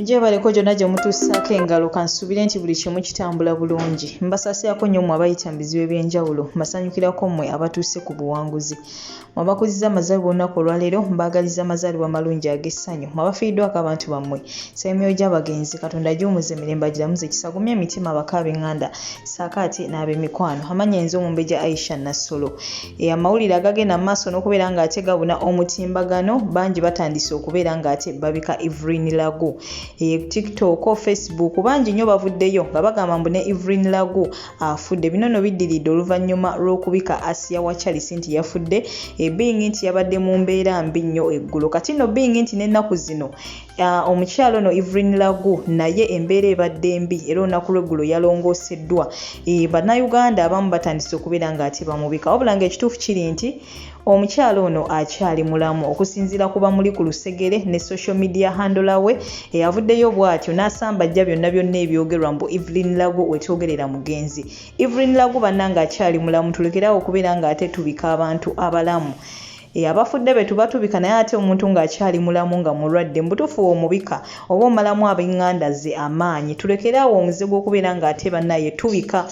Gyebaleko gyonna gye mutussaako engalo kansuubire nti buli kimu kitambula bulungi. Mbasaasirako nnyo mmwe abayita mu bizibu eby'enjawulo, mbasanyukirako mmwe abatuuse ku buwanguzi. Mmwe abakuzizza amazaalibwa olunaku olwaleero mbaagaliza amazaalibwa amalungi ag'essanyu. Mmwe abafiiriddwako abantu bammwe, nsaba emyoyo gy'abagenzi Katonda agiwummuze mirembe agiramuze kisa agumye emitima abako ab'enganda ssaako ate n'ab'emikwano. Amannya nze Omumbejja Aisha Nassolo. E, amawulire agagenda mu maaso n'okubeera ng'ate gabuna omutimbagano bangi batandise okubeera ng'ate babika Evelyn Lagu. E, TikTok, Facebook bangi nnyo bavuddeyo nga bagamba mbu ne Evelyn Lagu afudde. Bino no biddiridde oluvannyuma lw'okubika Asia wa Charles nti yafudde e, being nti yabadde mu mbeera mbi nnyo eggulo. Kati nno being nti n'ennaku zino Omukyala ono Evelyn Lagu naye embeera ebadde mbi era olunaku lw'eggulo yalongooseddwa. Bannayuganda abamu batandise okubeera ng'ate bamubika wabula ng'ekituufu kiri nti omukyala ono akyali mulamu okusinziira ku bamuli ku lusegere ne social media handler we eyavuddeyo bw'atyo n'asambajja byonna byonna ebyogerwa mbu Evelyn Lagu wetwogerera mugenzi. Evelyn Lagu bannange akyali mulamu tulekere awo okubeera ng'ate tubika abantu abalamu. Eh, abafudde betuba tubika naye ate omuntu ng'akyali mulamu nga mulwadde mubutuufu omubika oba omalamu ab'enganda ze amaanyi tulekere awo omuze gw'okubeera ng'ate bannaye tubika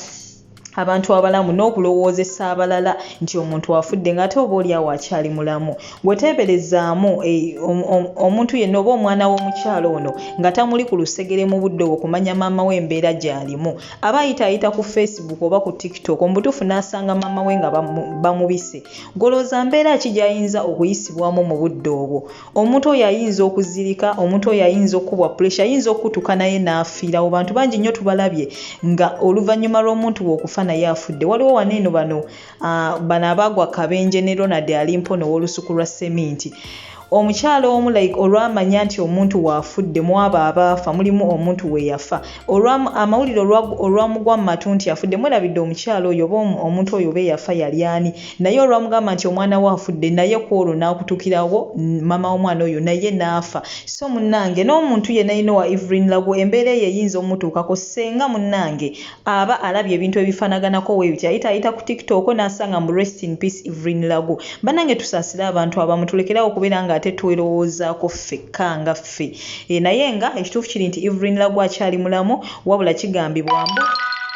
abantu abalamu n'okulowoozesa abalala nti omuntu afudde ng'ate oba oli awo akyali mulamu gweteeberezaamu eh, omuntu yenna oba omwana w'omukyalo ono nga tamuli ku lusegere mu budde obwo kumanya maama we embeera gy'alimu aba ayitaayita ku facebook oba ku tiktok omubutuufu n'asanga maama we nga bamubise Ggwe olowooza mbeera ki gy'ayinza okuyisibwamu mu budde obwo? Omuntu oyo ayinza okuzirika, omuntu oyo ayinza okukubwa puresha, ayinza okukutuka naye n'afiirawo. Bantu bangi nnyo tubalabye nga oluvannyuma lw'omuntu we okufa naye afudde. Waliwo wano eno bano, uh, bano abaagwa kabenje ne Ronald Alimpona ow'olusuku lwa seminti. Omukyala omu like olwamanya nti omuntu we afudde mu abo abaafa mulimu omuntu we yafa olwa amawulire olwamugwa mu matu nti afudde mwerabidde omukyala oyo oba omuntu oyo oba eyafa yali ani naye olwamugamba nti omwana we afudde naye kwolwo n'akutukirawo mama w'omwana oyo naye n'afa so munnange n'omuntu yenna yenna owa Evelyn Lagu embeera eyo eyinza omutuukako senga munnange aba alabye ebintu ebifanaganako webiti ayita ayita ku tiktok nasanga mbu rest in peace Evelyn Lagu banange tusaasire abantu abamu tulekerawo okubeera nga ate twerowoozako ffekka nga ffe e, naye nga ekituufu kiri nti Evelyn Lagu akyali mulamu wabula kigambibwa mbu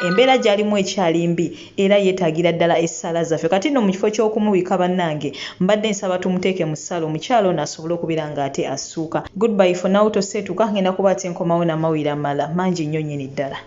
embeera gyalimu ekyali mbi era yeetaagira ddala essaala zaffe. Kati nno mu kifo ky'okumubika bannange mbadde nsaba tumuteeke mu ssaala omukyala ono asobole okubeera ng'ate assuuka. Goodbye for now toseetuka ngenda kuba ate nkomawo n'amawulire amalala mangi nnyo nnyini ddala.